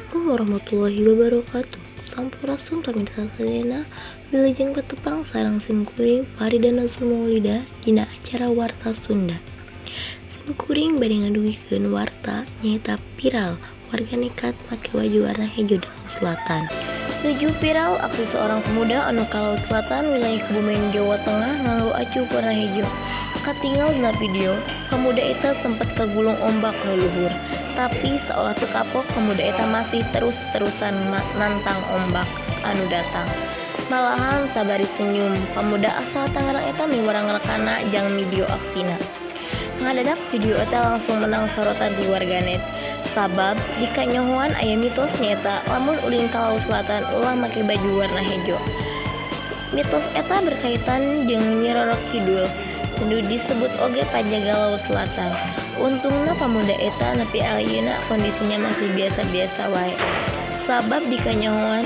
Assalamualaikum warahmatullahi wabarakatuh. Sampurasun pamirsa sadayana, wilujeng patepang sareng sim kuring Farida Nazul Maulida dina acara Warta Sunda. Sim kuring bade ngadugikeun warta nyaeta viral warga nekat make baju warna hejo di Laut Selatan. Nuju viral aksi seorang pemuda anu ka Laut Selatan, wilayah Kebumen, Jawa Tengah, nganggo acuk warna hejo. Katingal dina video, pemuda eta sempet kagulung ombak nu luhur. Tapi seolah teu kapok, pemuda eta masih terus-terusan nantang ombak anu datang. Malahan sabari senyum, pemuda asal Tangerang eta miwarang rekanna jang video aksina. Ngadadak video eta langsung menang sorotan di warganet. Sabab dikanyahoan aya mitos, nyaeta lamun ulin ka Laut Selatan ulah make baju warna hejo. Mitos eta berkaitan jeung Nyi Roro Kidul nu disebut oge panjaga Laut Selatan. Untungna pamuda eta nepi ayeuna kondisinya masih biasa-biasa wae. Sabab dikanyahoan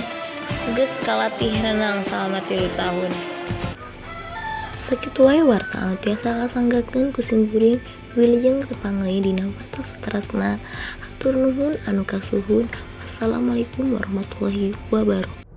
geus kalatih renang salama 3 tahun. Sakitu wae warta anu tiasa kasanggakeun ku sim kuring. Wilujeng tepang deui dina warta saterasna. Hatur nuhun anu kasuhun. Wassalamualaikum warahmatullahi wabarakatuh.